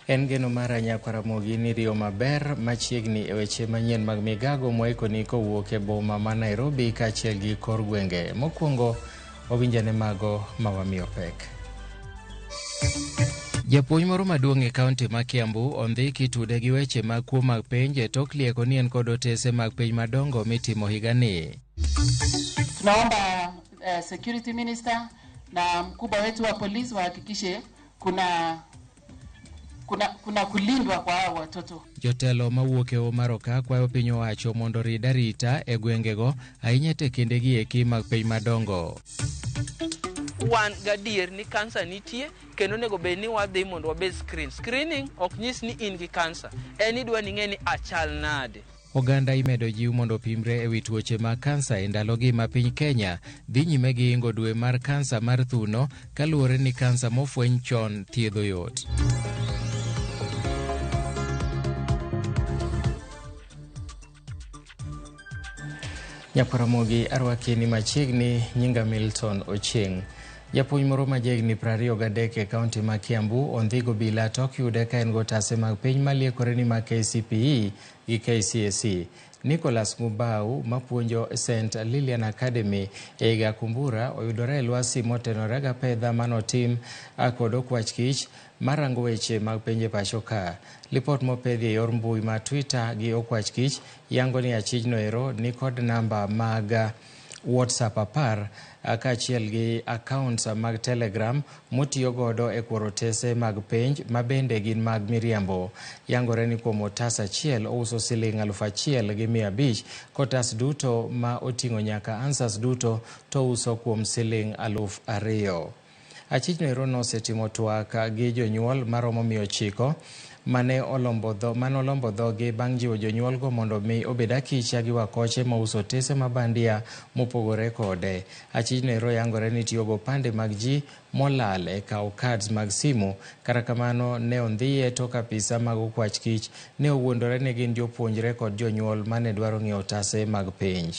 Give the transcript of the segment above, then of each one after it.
En geno mara Nyakwa Ramogi ni riyo maber machiegni e weche manyien mag migago mwaikoni kowuok e boma ma Nairobi kaachiel gi kor gwenge. Mokwongo wawinjane mago ma wamiyo pek. Japuonj moro maduong' e kaunti ma Kiambu ondhi kitude gi weche mag kuo mag penj e tok lieko ni en kod otese mag penj madongo mitimo higani. Tunaomba security minister na mkubwa wetu wa polisi wahakikishe kuna kulindwa kwa hao watoto. Jotelo mawuok e Omar Oka kwayo piny owacho mondo orid arita e gwengego ahinya te kindegi eki mag penj madongo. Wan gadier ni kansa nitie kendo onego bed ni wadhi mondo wabed screen. Screening ok nyis ni in gi kansa, en idwa ni ing'e ni achal nade. Oganda imedo jiw mondo opimre ewi tuoche mag kansa e ndalogi ma piny Kenya dhi nyime gi ingo dwe mar kansa mar thuno kaluwore ni kansa mofweny chon thiedho yot. Nyakwaramogi arwaki ni machiegni, nyinga Milton Ochieng'. Japuonj moro ma jahigni 23 e kaunti ma Kiambu ondhigo bila tok yude ka en gotase mag piny maliekore ni mag KCPE gi KCSE. Nicholas Mubau mapuonjo St Lilian Academy e Gakumbura oyudore e lwasi motenore ga pedha manotim kod okwach kich marango weche mag penj e pacho ka. Lipot mopedhi e yor mbui ma Twitter gi okwach kich yango ni achijno ero ni kod namba mag WhatsApp 10 kaachiel gi accounts mag Telegram motiyo godo e kworo otese mag penj ma bende gin mag miriambo. Yangore ni kuom otas achiel ouso siling 1,500 kotas duto ma oting'o nyaka answers duto to ouso kuom siling 2,000. Achijno ero nosetimo twak gi jonyuol maromo 900 mane olombo dhogi bang' jiwo jonyuolgo mondo mi obed akicha gi wakoche mauso otese ma bandia mopogore kode. Achijno ero yangore ni tiyo gopande mag ji molal e kawo cards mag simu, kata kamano ne ondhiye tok apisa mag okwach kich ne owuondore ni gin jopuonjre kod jonyuol mane dwaro ng'iewo otase mag penj.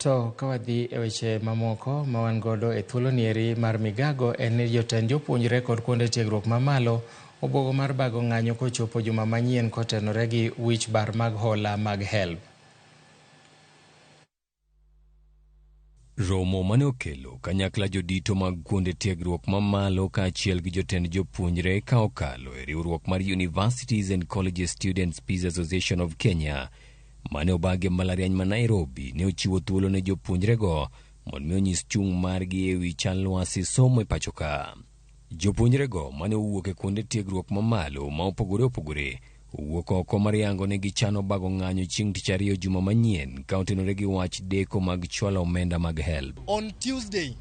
To ka wadhi e weche mamoko ma wan godo e thuolo nieri mar migago en ni jotend jopuonjre kod kuonde tiegruok mamalo obwogo mar bago ng'anyo kochopo juma manyien kotenore gi wich bar mag hola mag HELB. Romo mane okelo kanyakla jodito mag kuonde tiegruok mamalo kaachiel gi jotend jopuonjre ka okalo e riwruok mar Universities and Colleges Students Peace Association of Kenya mane obagi e mbalariany ma Nairobi ne ochiwo thuolo ne jopuonjrego mondo mi onyis chung' margi ewi chal lwasi somo e pacho ka. Jopuonjrego mane owuok e kuonde tiegruok mamalo ma opogore opogore owuok oko mar yango ni gichano bago ng'anyo chieng' tich ariyo juma manyien ka otenore gi wach deko mag chwalo omenda mag HELB. On Tuesday,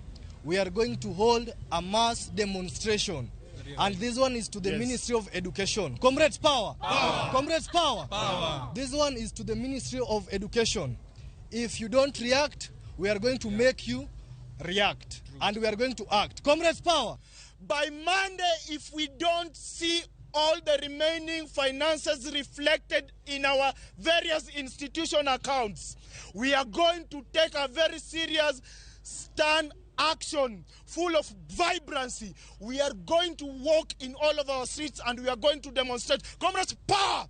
we are going to hold a mass demonstration. And this one is to the Ministry of Education. Comrades, power! Power! Comrades, power! Power! This one is to the Ministry of Education. If you don't react, we are going to make you react. And we are going to act. Comrades, power! By Monday, if we don't see all the remaining finances reflected in our various institution accounts, we are going to take a very serious stand action full of vibrancy. We are going to walk in all of our streets and we are going to demonstrate. Comrades, power!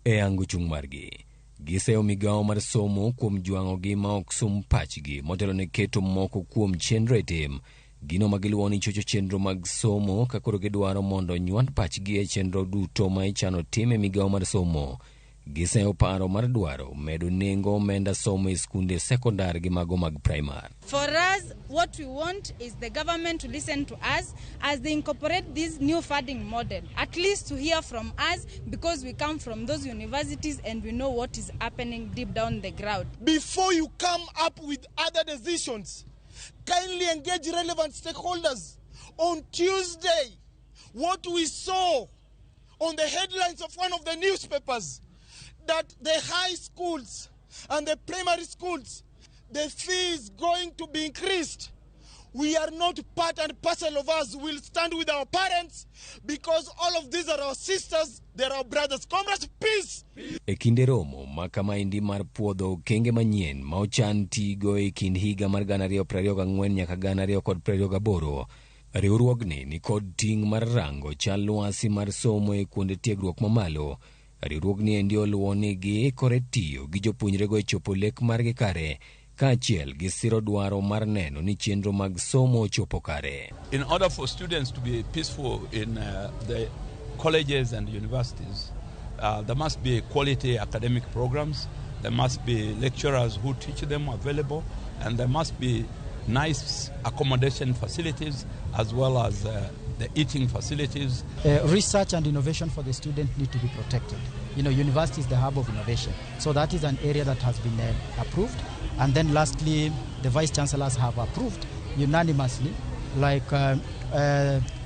E yango chung' margi, giseyo migawo mar somo kuom jwang'ogi ma ok sum pachgi motelo ne keto moko kuom chenro e tim. Gino ma giluwo ni chocho chenro mag somo ka koro gidwaro mondo nywand pachgi e chenro duto ma ichano tim e migawo mar somo. Giseyo paro mar dwaro medo nengo omenda somo e skunde sekondar gi mago mag primar. For us, What we want is the government to listen to us as they incorporate this new funding model, at least to hear from us, because we come from those universities and we know what is happening deep down the ground. Before you come up with other decisions, kindly engage relevant stakeholders. On Tuesday, what we saw on the headlines of one of the newspapers, that the high schools and the primary schools, the fee is going to be increased. We are not part and parcel of us. We'll stand with our parents because all of these are our sisters, they're our brothers. Comrades, peace! E kinde romo ma kamaendi mar puodho okenge manyien ma ochan tigo e kind higa mar 2024 nyaka 2028, riwruogni nikod ting' mar rango chal lwasi mar somo e kuonde tiegruok mamalo. Riwruogni endi oluwo ni giikore tiyo gi jopuonjrego e chopo lek margi kare kaachiel gi siro dwaro mar neno ni chenro mag somo ochopo kare. In order for students to be peaceful in the colleges and universities, there must be quality academic programs, there must be lecturers who teach them available, and there must be nice accommodation facilities as well as the eating facilities. Research and innovation for the student need to be protected. You know, university is the hub of innovation. So that is an area that has been approved. And then lastly, the vice chancellors have approved unanimously, like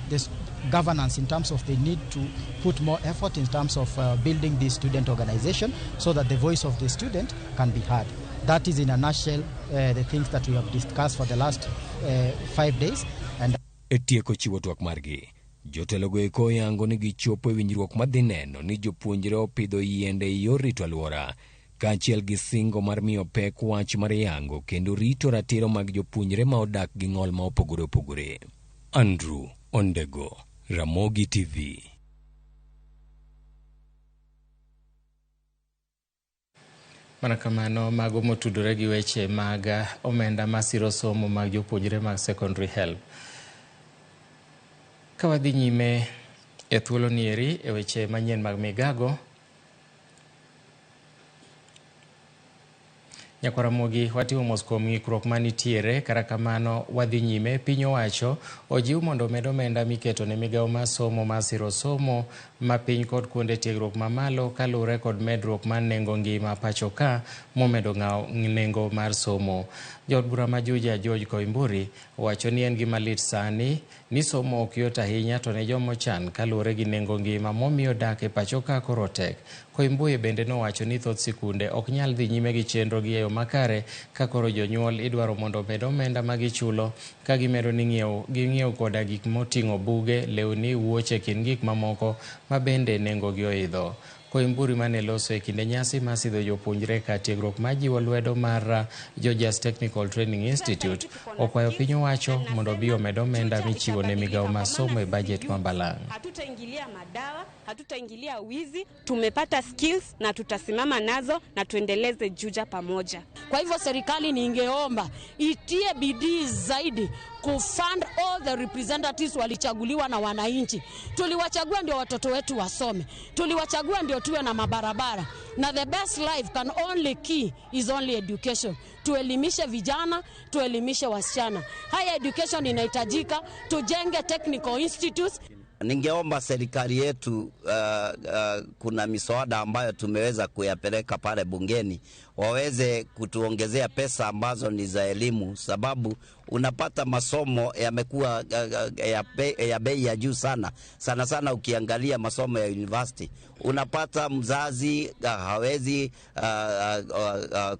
this governance in terms of the need to put more effort in terms of building this student organization so that the voice of the student can be heard. That is in a nutshell the things that we have discussed for the last 5 days. And E tieko chiwo twak margi, jotelogo eko oyango ni gichopo e winjruok madhi neno ni jopuonjre opidho yiende e yor rito alwora, kaachiel gi singo mar miyo pek wach mar yango kendo rito ratiro mag jopuonjre ma odak gi ng'ol ma opogore opogore. Andrew Ondego, Ramogi TV. Mana kamano mago motudore gi weche mag omenda masiro somo mag jopuonjre mag secondary help. Ka wadhi nyime e thuolo nieri e weche manyien mag migago, Nyakwar Ramogi watimo mos kuom ng'ikruok manitiere, kata kamano wadhi nyime. Piny owacho ojiw mondo omed omenda miketo ne migawo mar somo mar siro somo ma piny kod kuonde tiegruok mamalo kaluwore kod medruok mar nengo ngima pacho ka momedo ng'awo nengo mar somo. Jaod bura ma Juja George Koimburi owacho ni en gima lit sani ni somo ok yot ahinya to ne joma ochan kaluwore gi nengo ngima momiyo dak e pacho ka koro tek. Koimburi bende nowacho ni thoth sikunde ok nyal dhi nyime gi chenro gi e yo makare ka koro jonyuol idwaro mondo omed omenda ma gichulo ka gimedo ni ging'iewo koda gik moting'o buge, lewni, wuoche kind gik mamoko ma bende nengogi oidho. Koimburi mane loso e kinde nyasi mar sidho jopuonjre ka tiegruok majiwo lwedo mar Georgia's Technical Training Institute okwayo piny owacho mondo obi omed omenda michiwo ne migawo mar somo e bajet ma balang'. Hatutaingilia madawa, hatutaingilia wizi, tumepata skills na tutasimama nazo na tuendeleze Juja pamoja. Kwa hivyo serikali ningeomba itie bidii zaidi kufund all the representatives walichaguliwa na wananchi. Tuliwachagua ndio watoto wetu wasome, tuliwachagua ndio tuwe na mabarabara, na the best life can only key is only education. Tuelimishe vijana, tuelimishe wasichana. Higher education inahitajika, tujenge technical institutes. Ningeomba serikali yetu, kuna miswada ambayo tumeweza kuyapeleka pale bungeni, waweze kutuongezea pesa ambazo ni za elimu, sababu unapata masomo yamekuwa ya bei ya juu sana. Sana sana ukiangalia masomo ya university, unapata mzazi hawezi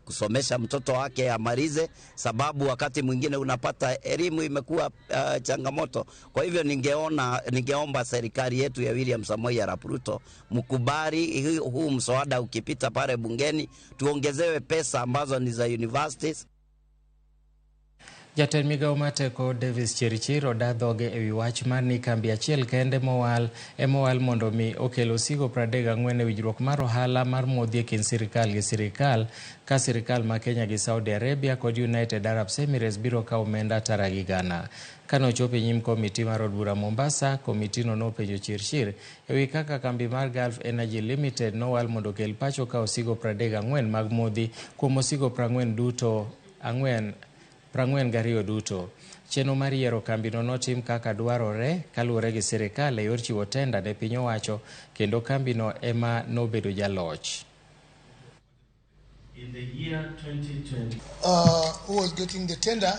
kusomesha mtoto wake amalize, sababu wakati mwingine unapata elimu imekuwa changamoto. Kwa hivyo ningeomba serikali yetu ya William Samoei Arap Ruto mkubali huu mswada ukipita pale bungeni, tuongezewe pesa ambazo ni za universities. Jatend migawo mar teko Davis Chirchir oda dhoge ewi wach mar ni kambi achiel kende mowal emowal mondo mi okel osigo 34 e winjruok mar ohala mar modhi e kind sirikal gi sirikal ka sirikal ma Kenya gi Saudi Arabia kod United Arab Emirates biro kawo omenda tara gi gana. Kane ochopo e nyim komiti mar od bura Mombasa, komitino nopenjo Chirchir ewi kaka kambi mar Gulf Energy Limited nowal mondo okel pacho ka osigo 34 mag modhi kuom osigo 40 duto ang'wen 42 duto. Chenro mar yiero kambino notim kaka dwarore kaluwore gi sirikal e yor chiwo tenda ne piny owacho kendo kambino ema nobedo jaloch. In the year 2020, who was getting the tender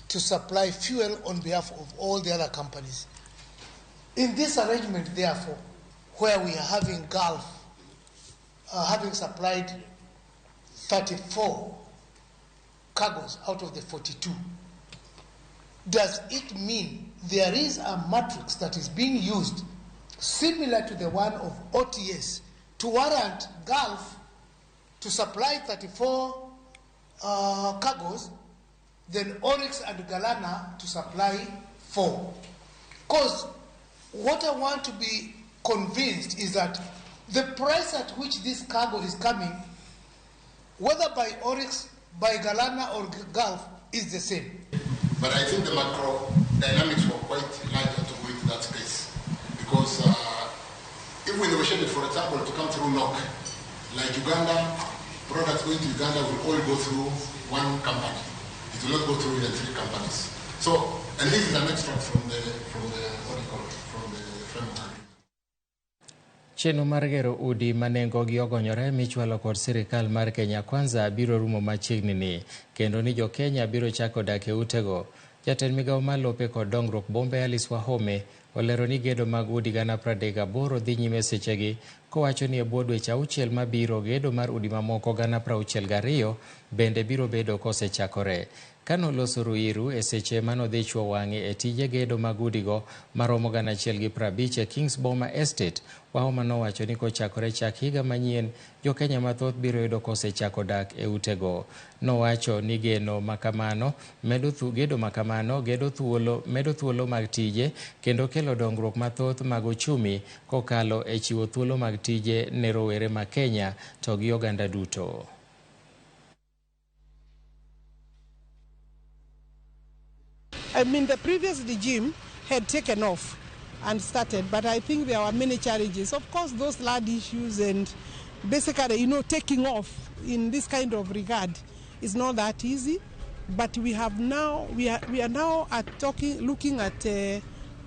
to supply fuel on behalf of all the other companies. In this arrangement, therefore, where we are having Gulf having supplied 34 cargoes out of the 42, does it mean there is a matrix that is being used similar to the one of OTS to warrant Gulf to supply 34 cargoes, then Oryx and Galana to supply 4? Because what I want to be convinced is that the price at which this cargo is coming, whether by Oryx, by Galana or Gulf, is the same. But I think the macro dynamics were quite larger to go into that space. Because if we negotiated, for example, to come through NOC, like Uganda, products going to Uganda will all go through one company. It will not go through even three companies. So, and this is an extract from the what do you call it, from the framework. Chenro mar gero udi ma nengogi ogonyore michwalo kod sirikal mar Kenya Kwanza biro rumo machiegni ni kendo ni jo Kenya biro chako dak e utego. Jatend migawo mar lope kod dongruok Bombe Alice Wahome olero ni gedo mag udi 38,000 dhi nyime sechegi kowacho ni e bwo dweche 6 mabiro gedo mar udi mamoko 62,000 bende biro bedo kosechakore. Kanoloso Ruiru e seche manodhi chwo wang'e e tije gedo mag udigo maromo 150 e Kings Boma Estate, Wahome nowacho ni kochakore chak higa manyien jo Kenya mathoth biro yudo kosechako dak e utego. Nowacho ni geno makamano medo gedo makamano medo thuolo mag tije kendo kelo dongruok mathoth mag ochumi kokalo e chiwo thuolo mag tije ne rowere ma Kenya to gi oganda duto. I mean, the previous regime had taken off and started, but I think there were many challenges. Of course, those land issues and basically, you know, taking off in this kind of regard is not that easy. But we have now, we are now at looking at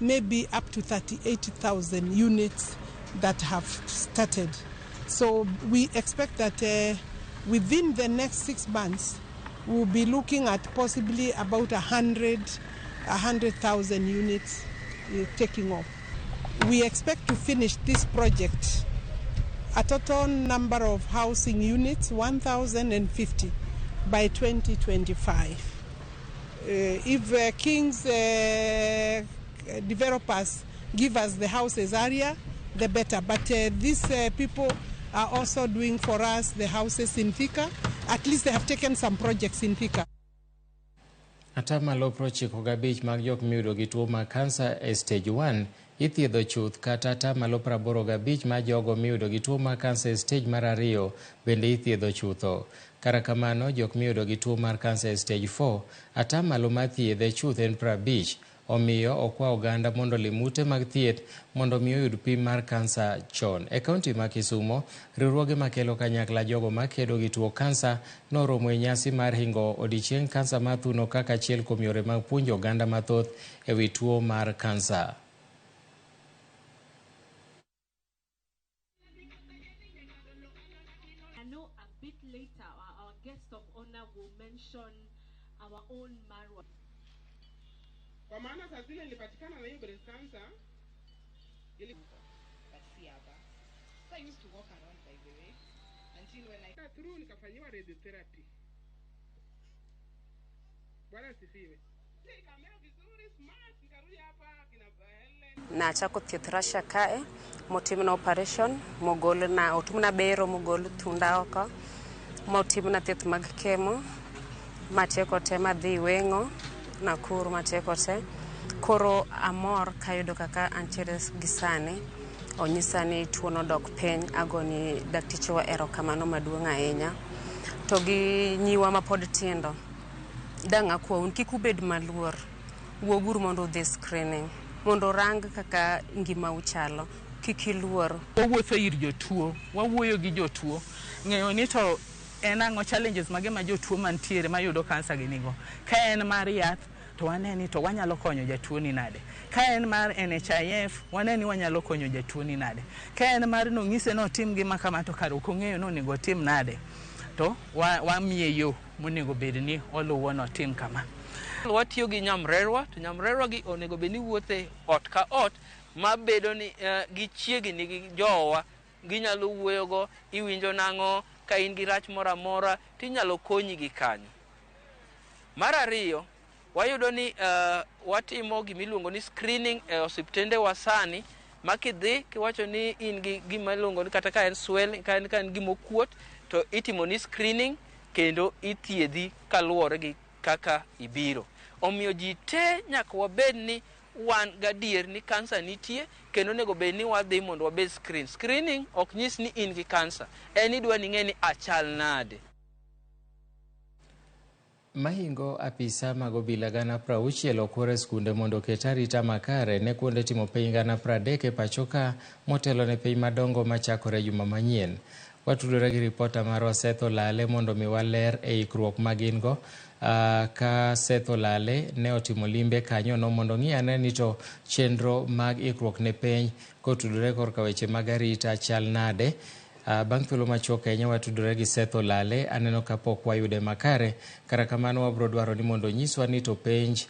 maybe up to 38,000 units that have started. So we expect that within the next 6 months, we'll be looking at possibly about 100,000 units taking off. We expect to finish this project, a total number of housing units, 1,050, by 2025. If King's developers give us the houses area, the better. But these people are also doing for us the houses in Thika. At least they have taken some projects in Thika. Atamalo 95 mag jok miyudo gi tuo mar kansa e stage 1 ithiedho chuth kata atamalo 85 mar jogo miyudo gi tuo mar kansa e stage mar 2 bende ithiedho chutho. Kata kamano jok miyudo gi tuo mar kansa e stage 4 atamalo mar thiedhe chuth en 50. Omiyo okwa oganda mondo olim ute mag thieth mondo mi oyud pim mar kansa chon. E kaunti ma Kisumo, riwruoge makelo kanyakla jogo makedo gi tuo kansa noromo e nyasi mar hingo odiechieng kansa mar thuno kaka achiel kuom yore mag puonjo oganda mathoth e wi tuo mar kansa. I know a bit later our guest of honor will mention our own Marwa. Kwa maana saa zile nilipatikana na hiyo breast cancer ili So I used to walk around, by the way, until when I through nikafanyiwa radiotherapy. Bwana asifiwe. Nikamea vizuri smart nikarudi hapa kina Helen. Nachako thieth Russia kae motimna operation mogol na otimna bero mogol thunda oko motimna thieth mag kemo matieko te madhi weng'o Nakuru matieko te. Koro amor kayudo kaka antiere gi sani onyisa ni tuo nodok piny agoni daktechewa erokamano maduong' ahinya. To gi nyiwa mapod tindo dang' akwau kik ubed maluor, wuoguru mondo udhi screening mondo orang kaka ngimau chalo, kik iluor. Wawuotho ir jotuo, wawuoyo gi jotuo, ng'eyo ni to en ang'o challenges mage ma jotuo mantiere mayudo kansa gi nigo. Ka en mar yath to wane ni to wanyalo konyo jatuo ni nade. Ka en mar NHIF wane ni wanyalo konyo jatuo ni nade. Ka en mar nong'ise notim gima kama to kare ok ong'eyo ni onego otim nade, to wamiye yo monego bed ni oluwo notim kama. Watiyo gi nyamrerwa, to nyamrerwa gi onego bed ni wuothe ot ka ot mabedo ni gichiegni gi jowa, ginyalo wuoyogo, iwinjo nang'o, ka in gi rach moro amora tinyalo konyi gi kanyo. Mar ariyo, wayudo ni watimo gimiluongo ni screening e osiptende wa sani, ma kidhi kiwacho ni in gi gima iluongo ni kata ka en swelling, ka en gima okuot, to itimo ni screening kendo ithiedhi kaluwore gi kaka ibiro. Omiyo ji te nyaka wabed ni wan gadier ni kansa nitie kendo onego bed ni wadhi mondo wabed screen. Screening ok nyis ni in gi kansa, en idwa ni ing'e ni achal nade. Mahingo apisa mag obila 60,000 okwor e skunde mondo oket arita makare ne kuonde timo penj 30,000 e pacho ka motelo ne penj madongo machakore juma manyien. Watudore gi ripota marwa Seth Olale mondo mi waler e ikruok ma gin go. Ka Seth Olale ne otimo limbe kanyo no mondo ng'i ane ni to chenro mag ikruok ne penj kotudore korka weche mag arita chal nade. Bang' thuolo machuok ahinya watudore gi Seth Olale, aneno kapok wayude makare. Kata kamano wabro dwaro ni mondo onyiswa ni to penj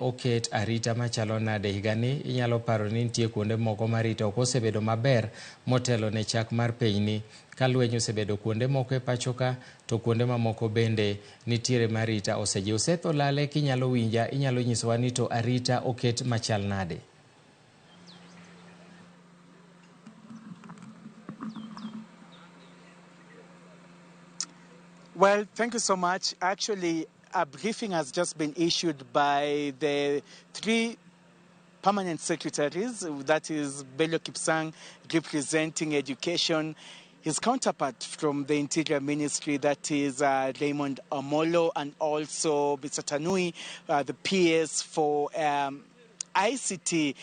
oket arita machalo nade higani. Inyalo paro ni nitie kuonde moko ma arita ok osebedo maber motelo ne chak mar penjni. Ka lweny osebedo kuonde moko e pacho ka, to kuonde mamoko bende nitiere ma arita osejiw. Seth Olale, kinyalo winja, inyalo nyisowa ni to arita oket machal nade? Well, thank you so much. Actually, a briefing has just been issued by the three permanent secretaries, that is Belio Kipsang representing education, his counterpart from the Interior Ministry, that is Raymond Omolo, and also Mr. Tanui, the PS for ICT.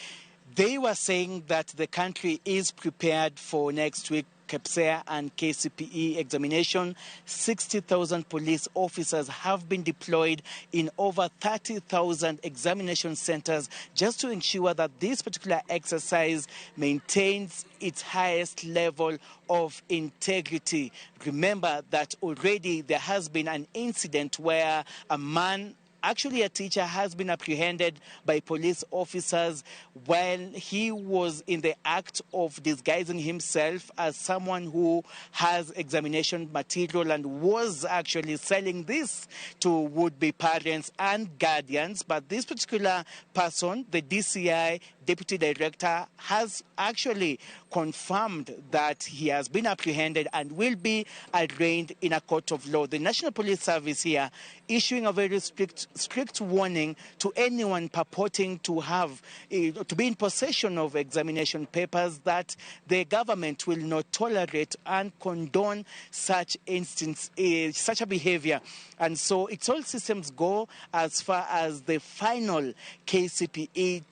They were saying that the country is prepared for next week KPSEA and KCPE examination. 60,000 police officers have been deployed in over 30,000 examination centers just to ensure that this particular exercise maintains its highest level of integrity. Remember that already there has been an incident where a man, actually a teacher, has been apprehended by police officers while he was in the act of disguising himself as someone who has examination material and was actually selling this to would-be parents and guardians. But this particular person, the DCI deputy director, has actually confirmed that he has been apprehended and will be arraigned in a court of law. The National Police Service here issuing a very strict warning to anyone purporting to have to be in possession of examination papers that the government will not tolerate and condone such instance, such a behavior. And so it's all systems go as far as the final KCPE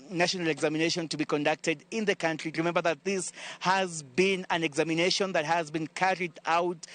national examination to be conducted in the country. Remember that this has been an examination that has been carried out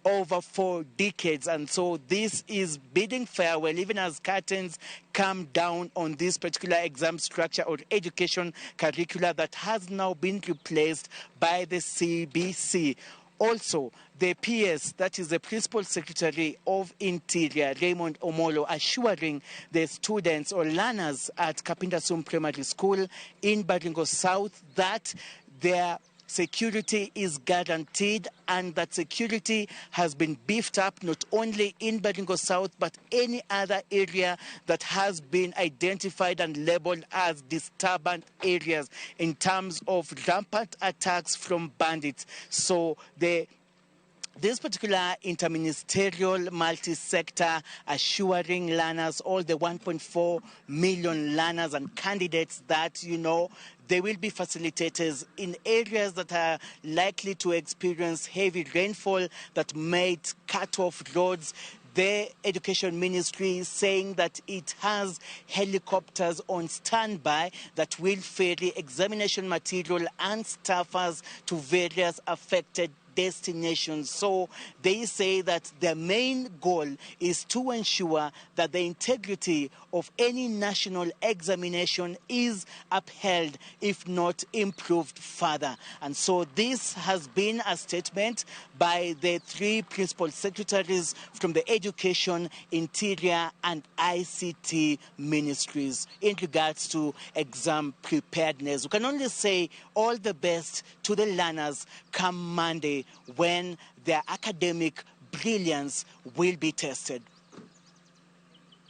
over 4 decades, and so this is bidding farewell, even as curtains come down on this particular exam structure or education curricula that has now been replaced by the CBC. Also, the PS, that is the Principal Secretary of Interior, Raymond Omolo, assuring the students or learners at Kapindasum Primary School in Baringo South that their security is guaranteed and that security has been beefed up not only in Baringo South but any other area that has been identified and labeled as disturbance areas in terms of rampant attacks from bandits. So this particular interministerial multi-sector assuring learners, all the 1.4 million learners and candidates, that, you know, there will be facilitators in areas that are likely to experience heavy rainfall that might cut off roads. The Education Ministry is saying that it has helicopters on standby that will ferry examination material and staffers to various affected destinations. So they say that their main goal is to ensure that the integrity of any national examination is upheld, if not improved further. And so this has been a statement by the three principal secretaries from the Education, Interior and ICT ministries in regards to exam preparedness. We can only say all the best to the learners come Monday when their academic brilliance will be tested.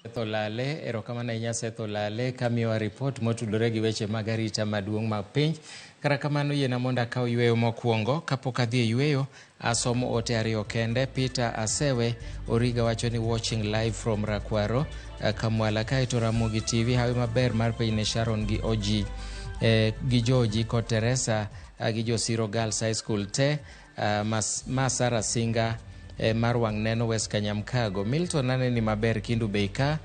Seth Olale, erokamano ahinya Seth Olale kamiyowa ripot motudore gi weche mag arita maduong' mag piny. Kata kamano yiena mondo akaw yweyo mokwongo. Kapok adhi e yweyo, asomo ote ariyo kende. Peter Asewe Origa wacho ni watching live from Rakwaro, Kamwala. Kaeto Ramogi TV, hawi maber mar piny ne Sharon gi Oji, gi George kod Teresa gi Josiro Girls High School te, ma Sarah Singa mar wang' neno West Kanyamkago. Milton aneni maber Kindu Bei ka,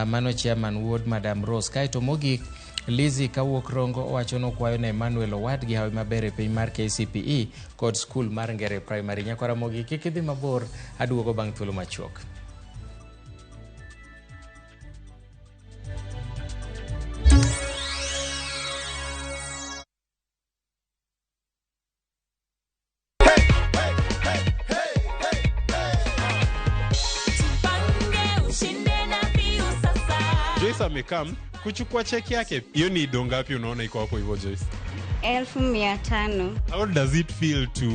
mano chairman wuod Madam Rose. Kaeto mogik Lizzy kawuok Rongo owacho nokwayo ne Emmanuel owadgi hawi maber e piny mar KCPE kod skul mar Ngere Primary. Nyakwara Ramogi kik idhi mabor, aduogo bang' thuolo machuok. Joyce amekam kuchukua cheki yake. Hiyo ni do ngapi unaona iko hapo hivyo Joyce? 500,000. How does it feel to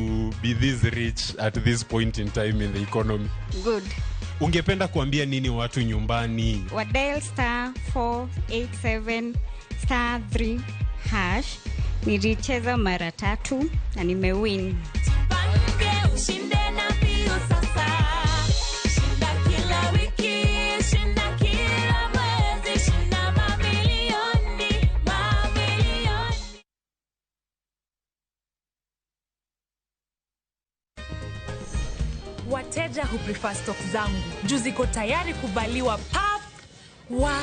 be this rich at this point in time in the economy? Good. Ungependa kuambia nini watu nyumbani? Wa dial star 487 star 3 hash. Nilicheza mara 3 na nimewin. Wateja who prefer stock zangu juu ziko tayari kuvaliwa pap wa,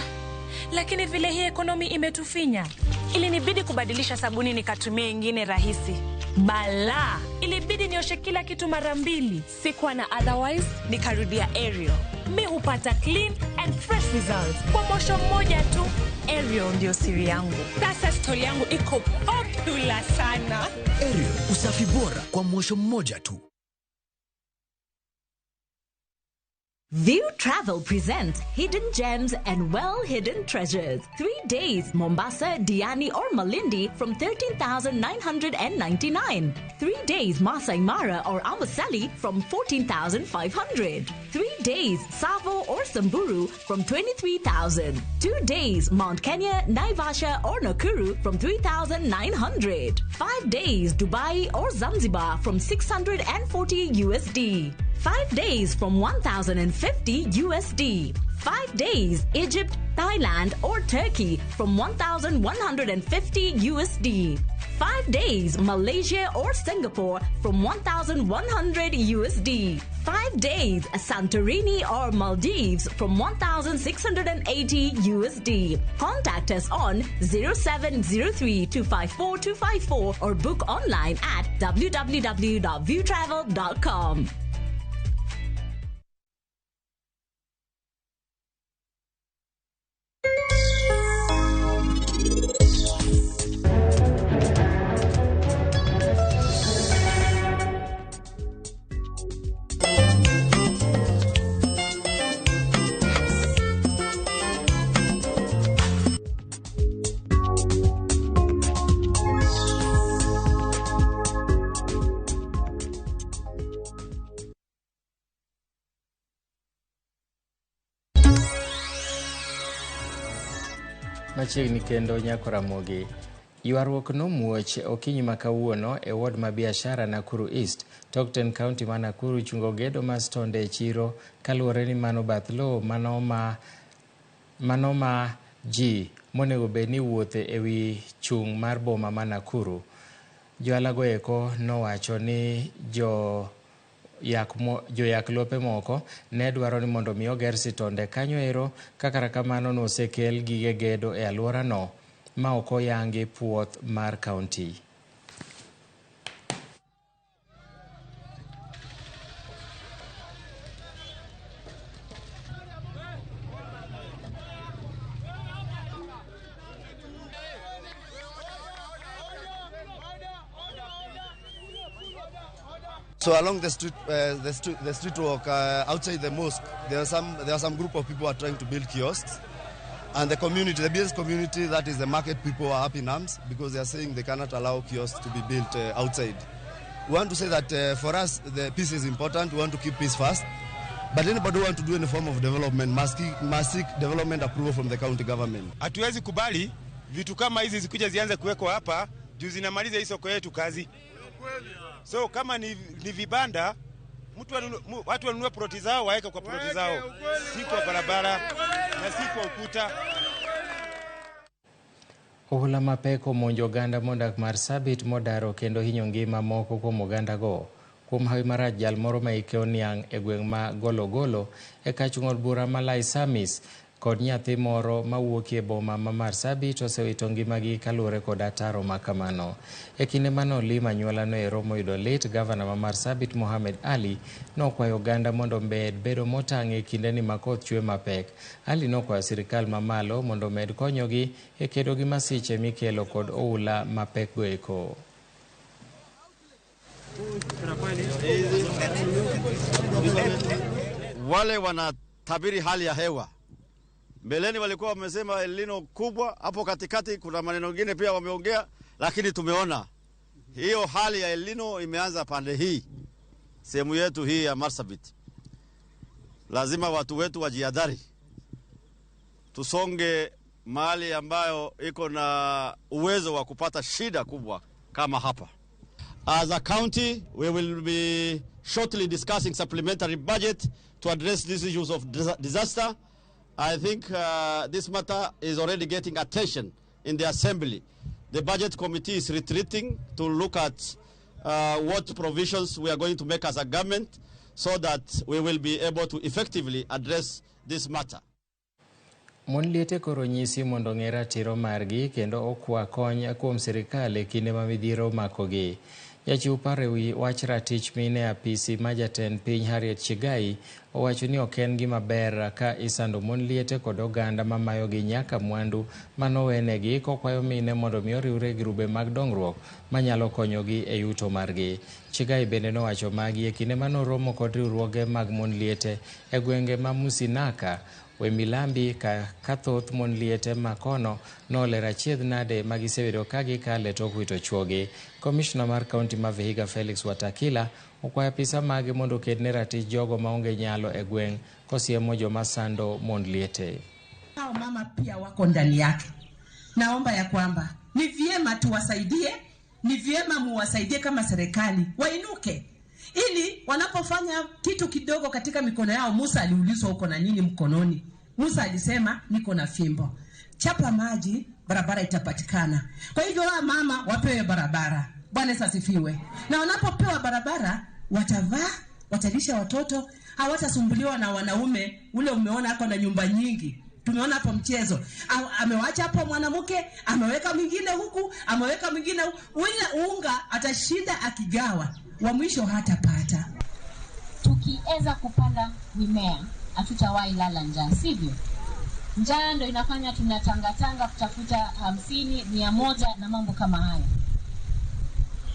lakini vile hii ekonomi imetufinya, ilinibidi kubadilisha sabuni nikatumia ingine rahisi. Bala, ilibidi nioshe kila kitu mara 2. Sikuwa na otherwise, nikarudia Ariel. Mi hupata clean and fresh results kwa mosho mmoja tu. Ariel ndio siri yangu. Sasa story yangu iko popular sana. Ariel, usafi bora kwa mosho mmoja tu. View Travel presents Hidden Gems and Well-Hidden Treasures. 3 days, Mombasa, Diani or Malindi from 13,999. 3 days, Masai Mara or Amboseli from 14,500. 3 days, Tsavo or Samburu from 23,000. 2 days, Mount Kenya, Naivasha or Nakuru from 3,900. 5 days, Dubai or Zanzibar from 640 USD. 5 days from 1,050 USD. 5 days, Egypt, Thailand or Turkey from 1,150 USD. 5 days, Malaysia or Singapore from 1,100 USD. 5 days, Santorini or Maldives from 1,680 USD. Contact us on 0703 254 254 or book online at www.viewtravel.com. Machiegni kendo Nyako Ramogi. Ywaruok nomuoch okinyi ma kawuono e ward ma biashara Nakuru East. Tok ten county ma Nakuru chungo gedo mar stonde e chiro kaluwore ni mano bath lowo mano ma ji monego bed ni wuothe ewi chung' mar boma ma Nakuru. Johala eko nowacho ni joyak lope moko ne dwaro ni mondo mi oger sitonde kanyo ero, kaka kamano nosekel gige gedo e alworano ma ok oyangi puoth mar kaunti. So along the street, the street walk outside the mosque, there are some group of people who are trying to build kiosks, and the community, the business community, that is the market people, are up in arms because they are saying they cannot allow kiosks to be built outside. We want to say that for us, the peace is important. We want to keep peace first. But anybody who wants to do any form of development must seek development approval from the county government. Hatuwezi kubali vitu kama hizi zikuja zianze kuwekwa hapa juu zinamaliza hii soko yetu kazi. So kama ni vibanda, watu wanunue ploti zao waeke kwa ploti zao, si kwa barabara na si kwa ukuta. Ohula mapek omonjo oganda modak Marsabit modaro kendo hinyo ngima moko kuom oganda go. Kuom hawi marach, jal moro ma ike oniang' e gweng' ma Gologolo e kach ng'od bura ma Laisamis kod nyathi moro mawuok e boma ma Marsabit osewito ngimagi kaluwore kod ataro ma kamano. E kinde mane olimo anyuolano ero moyudo lit, gavana ma Marsabit Mohamed Ali nokwayo oganda mondo omed bedo motang' e kindeni ma koth chwe mapek. Ali nokwayo sirikal mamalo mondo omed konyogi e kedo gi masiche mikelo kod oula mapek go eko. Wale wanatabiri hali ya hewa mbeleni walikuwa wamesema El Nino kubwa, hapo katikati kuna maneno mengine pia wameongea, lakini tumeona hiyo hali ya El Nino imeanza pande hii, sehemu yetu hii ya Marsabit. Lazima watu wetu wajihadhari, tusonge mahali ambayo iko na uwezo wa kupata shida kubwa kama hapa. As a county, we will be shortly discussing supplementary budget to address these issues of disaster. I think this matter is already getting attention in the assembly. The budget committee is retreating to look at what provisions we are going to make as a government so that we will be able to effectively address this matter. Mon liete koro nyisi mondo ong'e ratiro margi kendo okwa kony kuom sirikal e kinde ma midhiero omakogi. Jachiw paro ewi wach ratich mine e apisi ma jatend piny Harriet Chigai owacho ni ok en gima ber ka isando mon liete kod oganda mamayogi nyaka mwandu manowenegi, kokwayo mine mondo mi oriwre e grube mag dongruok manyalo konyogi e yuto margi. Chigai bende nowacho magi e kinde manoromo kod riwruoge mag mon liete e gwenge ma Musinaka Wemilambi ka thoth mon liete makono nolero achiedh nade magisebedo ka gikale tok wito chuogi. Komishna mar kaunti ma Vihiga Felix Watakila okwayo apisa mage mondo oket ne ratich jogo maonge nyalo e gweng' kosiemo joma sando mon liete. Hao mama pia wako ndani yake. Naomba ya kwamba ni vyema tuwasaidie, ni vyema muwasaidie kama serikali wainuke, ili wanapofanya kitu kidogo katika mikono yao. Musa aliulizwa uko na nini mkononi? Musa alisema niko na fimbo. Chapa maji, barabara itapatikana. Kwa hivyo wa mama wapewe barabara. Bwana Yesu asifiwe. Na wanapopewa barabara watavaa, watalisha watoto, hawatasumbuliwa na wanaume. Ule umeona hako na nyumba nyingi. Tumeona hapo mchezo. Amewacha hapo mwanamke, ameweka mwingine huku, ameweka mwingine huku. Ule unga atashinda akigawa, wa mwisho hatapata. Tukiweza kupanda mimea, hatutawahi lala njaa, sivyo? Njaa ndio inafanya tunatangatanga kutafuta 50, 100 na mambo kama hayo.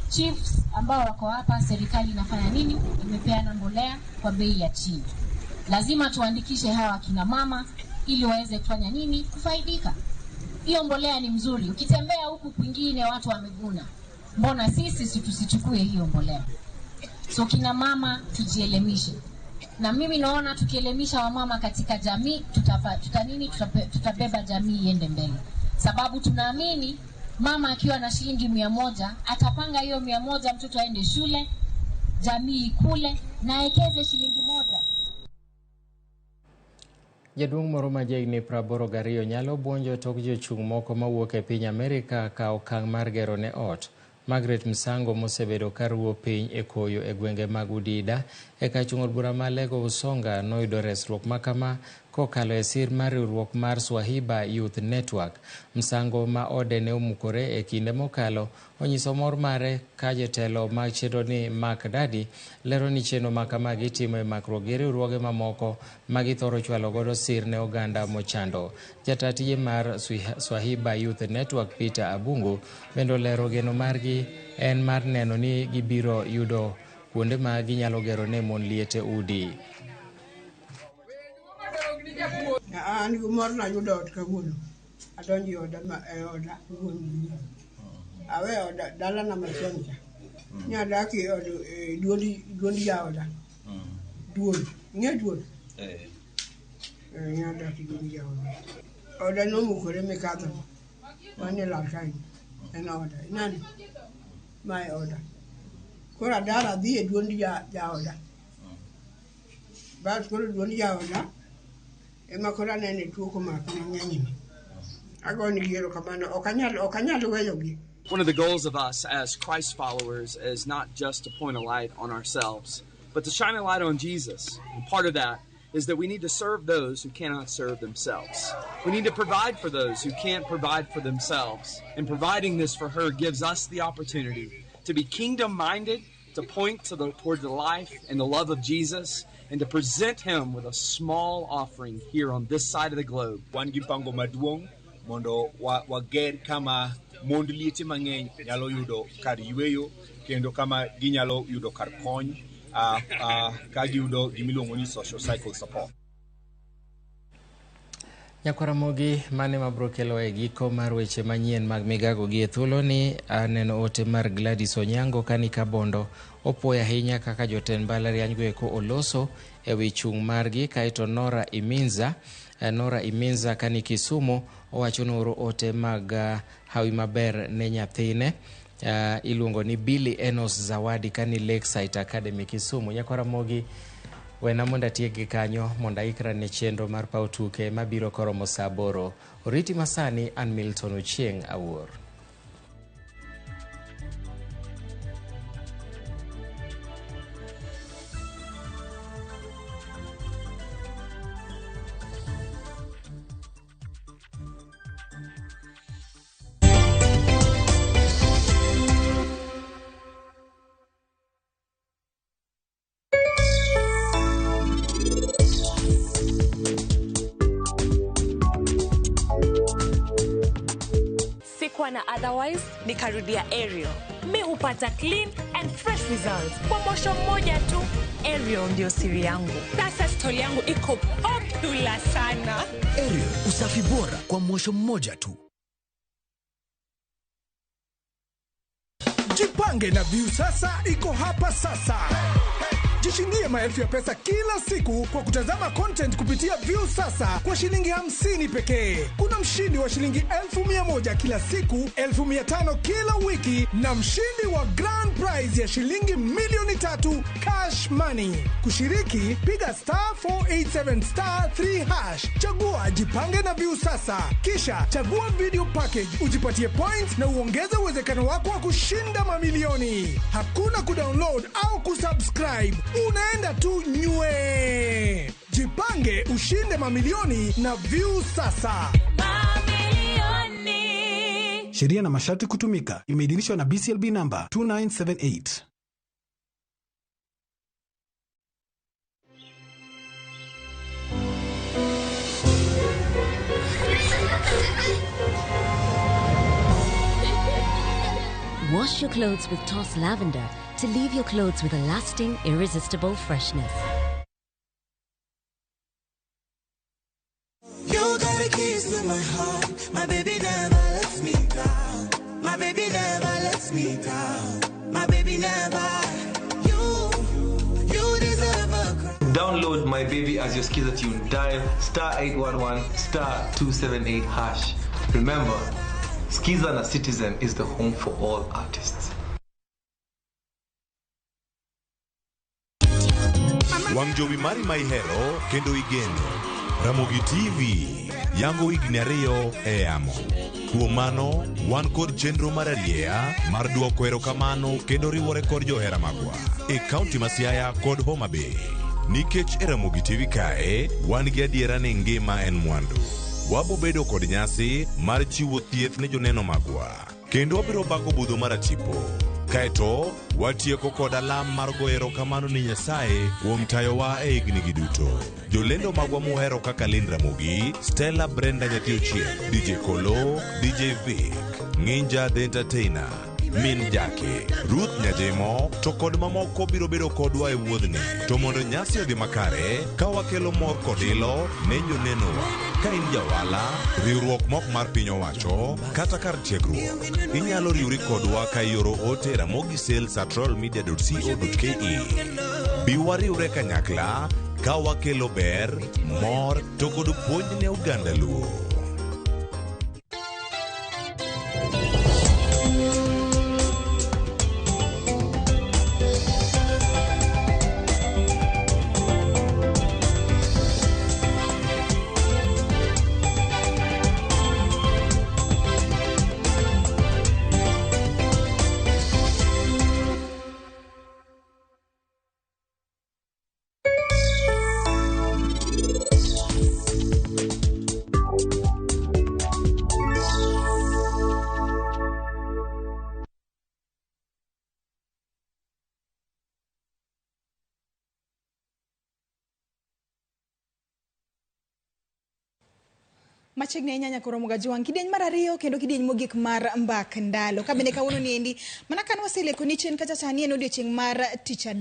Chiefs ambao wako hapa, serikali inafanya nini? Imepeana mbolea kwa bei ya chini. Lazima tuandikishe hawa kina mama ili waweze kufanya nini? Kufaidika. Hiyo mbolea ni mzuri. Ukitembea huku kwingine watu wamevuna. Mbona sisi tusichukue hiyo mbolea? So kina mama tujielimishe. Na mimi naona tukielimisha wamama katika jamii tutabeba jamii iende mbele. Sababu tunaamini mama akiwa na shilingi 100 atapanga hiyo 100, mtoto aende shule, jamii ikule na aekeze shilingi 1. Jaduong' moro ma jahigni 82 nyalo buonjo tok jochung' moko mawuok e piny Amerka ka okang' mar gero ne ot. Margaret Msango mosebedo ka ruwo piny e koyo e gwenge mag Udida e kachung' od bura ma Lego Usonga noyudo resruok makama kokalo e sir mar riwruok mar Swahiba Youth Network. Msango ma ode ne omukore e kinde mokalo onyiso mor mare ka jotelo mag chenro ni Mark Dadi lero ni chenro makama gitimo e makruok gi riwruoge mamoko ma githoro chwalo godo sir ne oganda mochando. Jata tije mar Swahiba Youth Network Peter Abungu bende olero geno margi en mar neno ni gibiro yudo kuonde ma ginyalo gero ne mon liete udi. An gi mor nayudo ot kawuono. Adonjo e oda e oda wuon gi. Awe oda dalana machon cha. Ne adak e od e duond jaoda. Duol. Ing'e duol? Eh, ne adak e duond jaoda. Oda nomukore mikadho. Mane lal kae. En oda. Ineno? Mae oda. Koro adar adhi e duond jaoda. Bas koro duond jaoda ema koro anene tuo komako mang'eny ni. Agonegi erokamano. Ok anyal weyogi. One of the goals of us as Christ followers is not just to point a light on ourselves, but to shine a light on Jesus. And part of that is that we need to serve those who cannot serve themselves. We need to provide for those who can't provide for themselves. And providing this for her gives us the opportunity to be kingdom-minded, to point toward the life and the love of Jesus, and to present him with a small offering here on this side of the globe. Wan gi mpango maduong' mondo wager kama mond liete mang'eny nyalo yudo kar yweyo kendo kama ginyalo yudo kar kony ka giyudo gimiluongo ni social cycle support. Nyakwaramogi mane mabro kelo e giko mar weche manyien mag migago gi e thuolo ni aneno ote mar Gladys Onyango kani Kabondo opuoyo ahinya kaka jotend mbalariany go eko oloso e wi chung' margi. Kaeto Nora Iminza kani Kisumu owacho ni oro ote mag hawi maber ne nyathine iluongo ni Billy Enos Zawadi kani Lakeside Academy Kisumu. Nyakwaramogi wena mondo atiek gi kanyo mondo aikra ne chenro mar paw tuke mabiro koromo saa 8. Oriti masani an Milton Ochieng' Awuor. Na otherwise nikarudia Ariel. Mi hupata clean and fresh results kwa mosho mmoja tu. Ariel ndio siri yangu. Sasa story yangu iko popular sana. Ariel, usafi bora kwa mosho mmoja tu. Jipange na Viusasa iko hapa sasa. Jishindie maelfu ya pesa kila siku kwa kutazama content kupitia Viusasa kwa shilingi 50 pekee. Kuna mshindi wa shilingi 1,100 kila siku, 1,500 kila wiki na mshindi wa grand prize ya shilingi 3,000,000 cash money. Kushiriki, piga *487 *3#. Chagua Jipange na Viusasa. Kisha chagua video package, ujipatie points na uongeze uwezekano wako wa kushinda mamilioni. Hakuna kudownload au kusubscribe. Unaenda tu nywe. Jipange ushinde mamilioni na Viusasa. Mamilioni. Sheria na masharti kutumika. Imeidhinishwa na BCLB number 2978. Wash your clothes with Toss Lavender to leave your clothes with a lasting, irresistible freshness. You got the keys to my heart. My baby never lets me down. My baby never lets me down. My baby never. You deserve a crown. Download My Baby as your Skiza tune. Dial *811 *278#. Remember, Skiza na Citizen is the home for all artists. Wang' jowi mari ma ihero kendo igeno. Ramogi TV yango higni 2 e yamo. Kuom mano, wan kod chenro mar arieya mar duoko erokamano kendo riwore kod johera magwa e kaunti ma Siaya kod Homa Bay. Nikech e Ramogi TV kae, wan gi adiera ni ngima en mwandu. Wabo bedo kod nyasi mar chiwo thieth ne joneno magwa. Kendo wabiro bago budho mar atipo. Kaeto, watieko kod alam mar goyo erokamano ni Nyasaye kuom tayowa e higni gi duto. Jolendo magwa muhero kaka Lynn Ramogi, Stella Brenda Nyathi Ochieng, DJ Kolo, DJ Vic, Nginja the Entertainer, Min Jake, Ruth Nyajemo to kod mamoko biro bedo kodwa e wuodhni. To mondo nyasi odhi makare, ka wakelo mor kod ilo ne jonenowa. Ka in jawala, riwruok mok mar piny owacho, kata kar tiegruok, inyalo riwri kodwa ka ioro ote e ramogisales@royalmedia.co.ke. Bi wariwre kanyakla ka wakelo ber, mor to kod puonj ne oganda Luo. Machiegni ahinya nyaka romo ga jwang' kidieny mar ariyo kendo kidieny mogik mar mbak ndalo ka bende kawuono ni endi mana kane waseleko ni chien kacha sani en odiochieng' mar tich adek.